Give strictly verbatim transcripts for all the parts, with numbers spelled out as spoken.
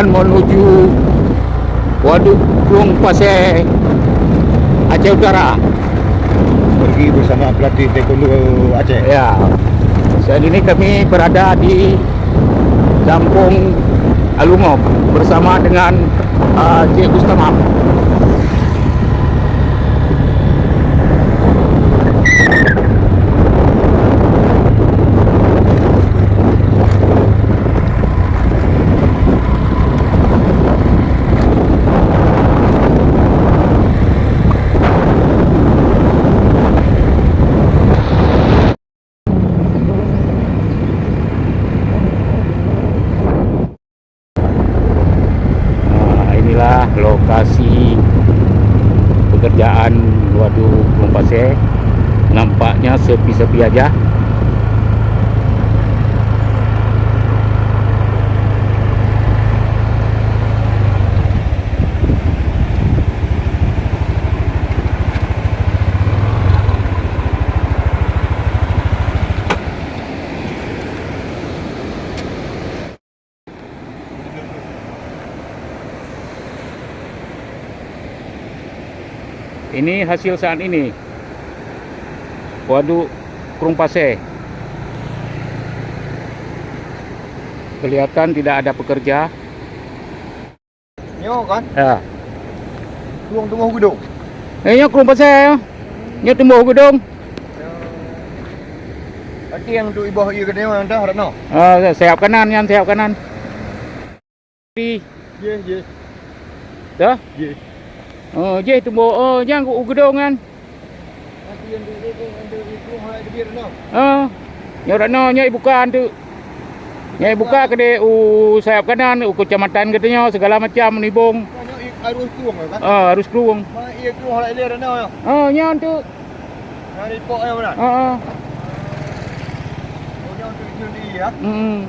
Menuju Waduk Krueng Pasé, Aceh Utara. Pergi bersama pelatih taekwondo Aceh. Ya. Saat ini kami berada di Kampung Alungop bersama dengan, ah, Cik Mustamap. Nah, inilah lokasi pekerjaan Waduk Krueng Pasé. Nampaknya sepi-sepi aja. Ini hasil saat ini. Waduk Krueng Pasé. Kelihatan tidak ada pekerja. Nyoe kan? Ya. Krueng teungoh geudong. Eh, nyoe Krueng Pasé, ya. Nyoe teungoh geudong. Berarti nyang duek iboh ié keudéh nyang dah rot nyoe? Ah, sayap kanan nyan, sayap kanan. Jih, jih. Dah? Jih. Oh, jih teungoh, oh, nyang u geudong nyan. Ah, nyoe rot nyoe, nyoe ibuka anteuk. Nyoe ibuka keudeh u sayap kanan, u kecamatan geutanyoe, segala macam nibong. Nyoe i-, arus krueng kan? Ah, arus krueng. Ma, ié krueng hana ilée rot nyoe. Ah, nyan anteuk. Nyan ipok nyoe meunan? Ah, ah. Oh, nyoe anteuk ijun di, ya? Hmm.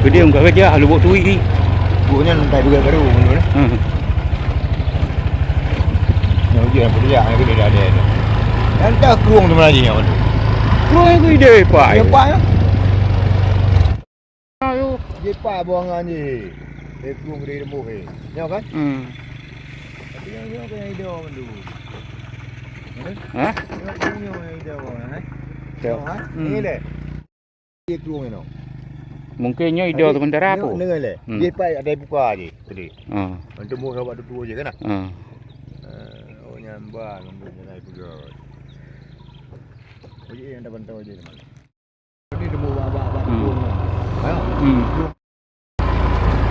Geudiam kat gajah, lubuk turi. Buet nyan tai beugét baru, beuna. Hmm. Nyoe ujeuen peudeuyak nyoe keudeh adé nyoe. Entah krueng tu meulaji nyoe. Krueng tu ideh, Pak. Ya, Pak, ya. Ayo. Jih, Pak, buangan jih. Eh, krueng keudeh teumbôh, eh. Nyoe kan? Hmm. Tapi nyoe, nyoe kan ideh mandum. Eh? Hah? Nyoe, nyoe, nyoe ideh, eh? Nyoe, ha? Hmm. Ni leh. Ie krueng inoe. Mungkin nyoe ideh sementara nyoe apa? Nyoe lé. Hmm. Jih pai ada buka je tadi. Ah. Untuk muh sahabat tu je kan? Ah. Eh, oh, nyan ban untuk mulai peugah. Oh, iya, yang dapat tahu je teman. Ini temu bak-bak, bak hmm. Krueng. Ha? Hmm.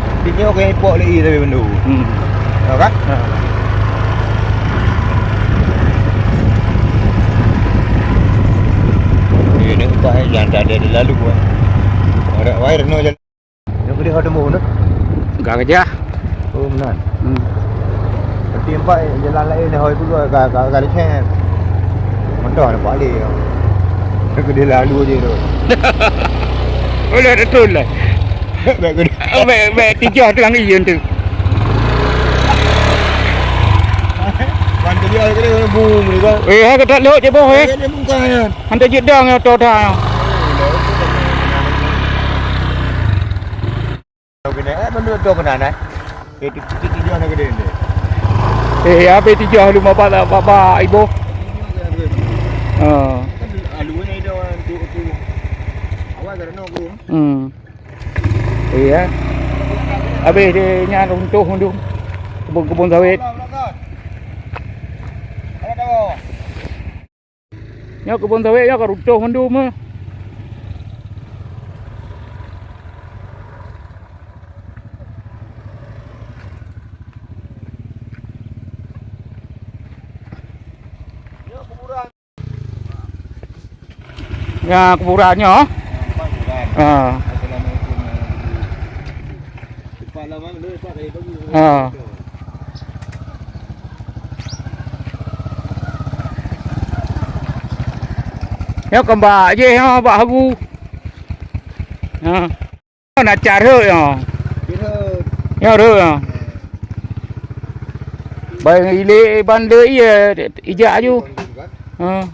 Tapi nyoe keuh ipok lé ie tapi bandu. Hmm. Ya kan? Ha. Ie ni upah, eh, jangan tak ada dilalu, eh. Orang wai renung jalan. Nyoe keudeh ho temu tu. Gak gajah. Oh, meunan. Hmm. Berarti empat jalan lain dah hoi pun ka, ka, ka licen. Motor nampak lé. Keudeh lalu je tu. Boleh betul lah. Baik keudeh. Oh, baik, baik, tijah tu lagi je tu. Kan tijah keudeh boom ni kan. Eh, hai, ketat lhok je boh, eh. Dia bukan ya. Hantar je dong ya, toh dah. Kena, eh, menurut tu kena, nah. Eh, tu, tu, tu, tu, tu, tu, tu. Eh, habis tijah lu, bapa, bapa, ibu. Ha. Hmm. Iya. Habis dia nyan runtuh mandum. Kebun-kebun sawit. Nyoe kebun sawit nyoe ka runtuh mandum, eh. Ya, kuburan nyoe. Kuburan. Ha. Assalamualaikum warahmatullahi wabarakatuh. Cepat lah, Bang. Dah cepat kali pagi. Ha. Nyoe keumbak jih nyoe bak hagu. Ha. Nyoe na cat rhot nyoe. Nyoe rhot nyoe. Bai ilé ban le ié ijak aju. Ha.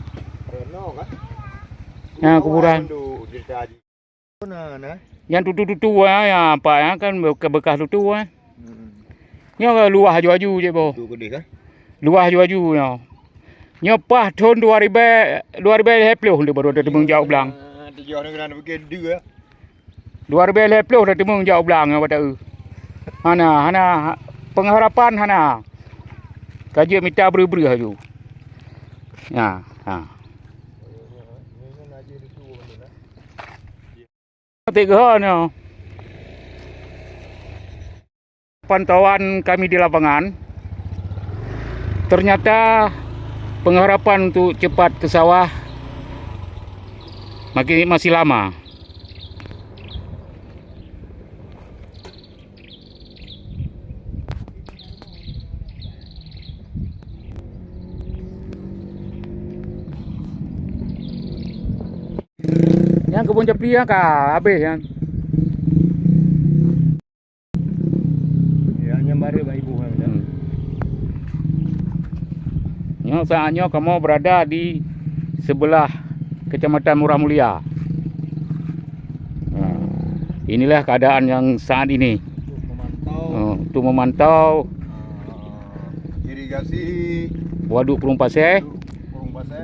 Nyoe kuburan. Na, na. Nyang tutu-tutu, ah, nyang apa, ah, kan bekas-bekas tutu, ah. Hmm. Nyoe luwah aju-aju je, boh. Tu keudeh, kan? Luwah aju-aju nyoe. Nyoe paih thon dua ribèe, dua ribèe lhèe ploh nyoe baru ada teumeung jak u blang. Ah, tujoh ni kena bukit dua. Dua ribèe lhèe ploh ada teumeung jak u blang nyoe bak taeu. Hana, hana pengharapan hana. Ka jeuet mita breuh-breuh aju. Ya, ha. Tik geuh nyoe. Pantauan kami di lapangan, ternyata pengharapan untuk cepat ke sawah makin, masih lama. Nyang kebun capi nyan ka habéh nyan. Ya, nyang baru bak ibu kan. Hmm. Nyoe saat nyoe kamoe berada di sebelah Kecamatan Murah Mulia. Ha, inilah keadaan yang saat ini. Untuk memantau, oh, untuk memantau, ah, irigasi Waduk Peureueng Pasé. Waduk Peureueng Pasé.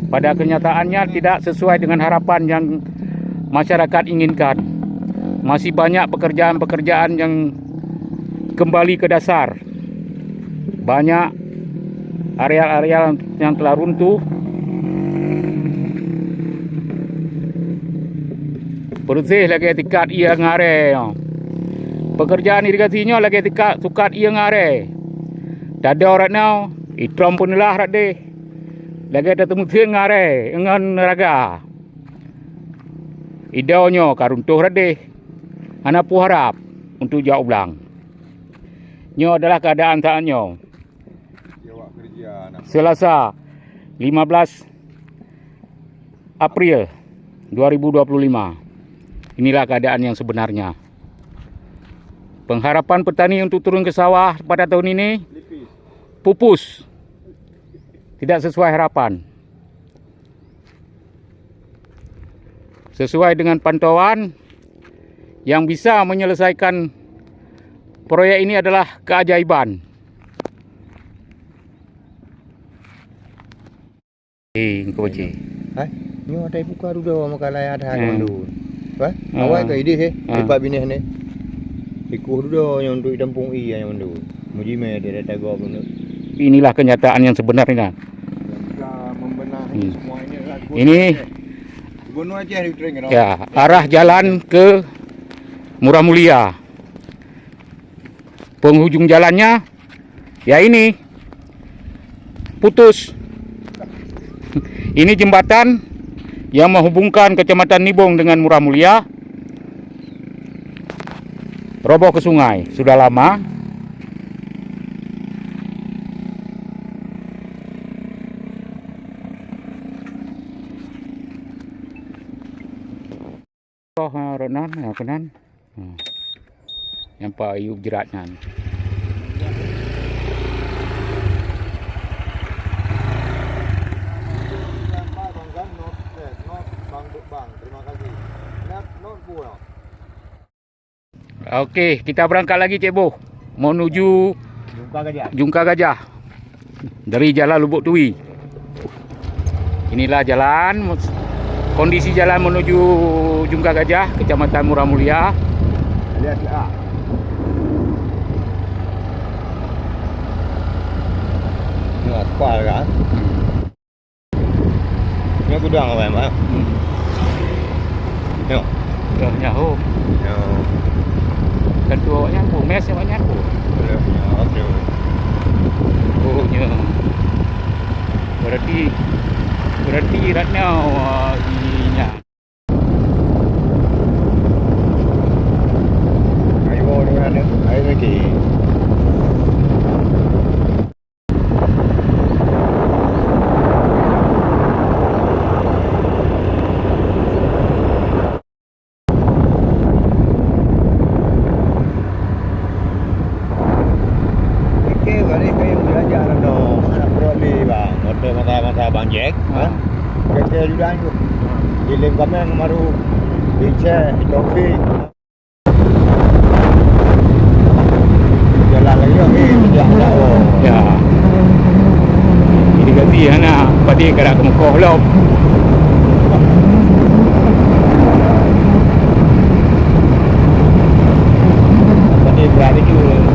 Pada kenyataannya tidak sesuai dengan harapan yang masyarakat inginkan. Masih banyak pekerjaan-pekerjaan yang kembali ke dasar. Banyak areal-areal yang telah runtuh. Beureuséh lagèe tikat ié ngon aré nyoe. Pekerjaan irigasi nyoe lagèe tikat, sukat ié ngon aré. Tadong rot nyoe, itrom peuneulaih rot deh. Lagèe tateumeusén ngon aré, ngon raga. Ido nyoe ka runtoh rot deh. Hana peue harab untuk jak u blang. Nyoe adalah keadaan saat nyoe. Selasa, lima belas April dua ribu dua puluh lima. Inilah keadaan yang sebenarnya. Pengharapan petani untuk turun ke sawah pada tahun ini pupus. Tidak sesuai harapan. Sesuai dengan pantauan, yang bisa menyelesaikan proyek ini adalah keajaiban. Eh, engkau baca. Hai, nyoe ada buka dudoe maka layar dah. Hmm. Dulu. Wah, hmm, awai ke idéh, eh? Hmm. Lipat binèh ni. Ikuh dudoe nyang untuk ditampung ie nyang mandum. Mujimé dia dah tagoe pun. Inilah kenyataan yang sebenarnya. Kita membenahi, hmm, semua ini adalah gubernur, ini Aceh. Gubernur Aceh di Tering, ya, arah jalan ke Murah Mulia. Penghujung jalannya, ya ini, putus. Ini jembatan yang menghubungkan Kecamatan Nibong dengan Murah Mulia. Roboh ke sungai, sudah lama. Oh, ha, rot nan, ha, keunan. Ha. Nyang pa yub jrat nyan. Okey, kita berangkat lagi, Cek Boh. Menuju Jungka Gajah. Jungka Gajah. Dari Jalan Lubuk Tui. Inilah jalan, kondisi jalan menuju Jungka Gajah, Kecamatan Murah Mulia. Lihat, ah. Ini aspal, kan? Hmm. Nyoe gudang awak, Mak. Hmm. Nyoe. Dah nyaho. Nyoe. Tentu awak nyan pun, mes awak nyan pun. Ya, ya, oke. Oh, nyoe. Berarti Berarti Ratna, wah, di nyan. Ayo dengan ayo lagi. Oke, balik ke yang belajar tu. Anak peroli bang. Motor masa-masa bang Jack, ha? Keke juga tu. Di lem kami yang baru. Di Cek, di Taufik. Jalan lagi, oke, tidak ada. Ya. Jadi kasi hana padi kada kemukoh lom. Padi berani tu.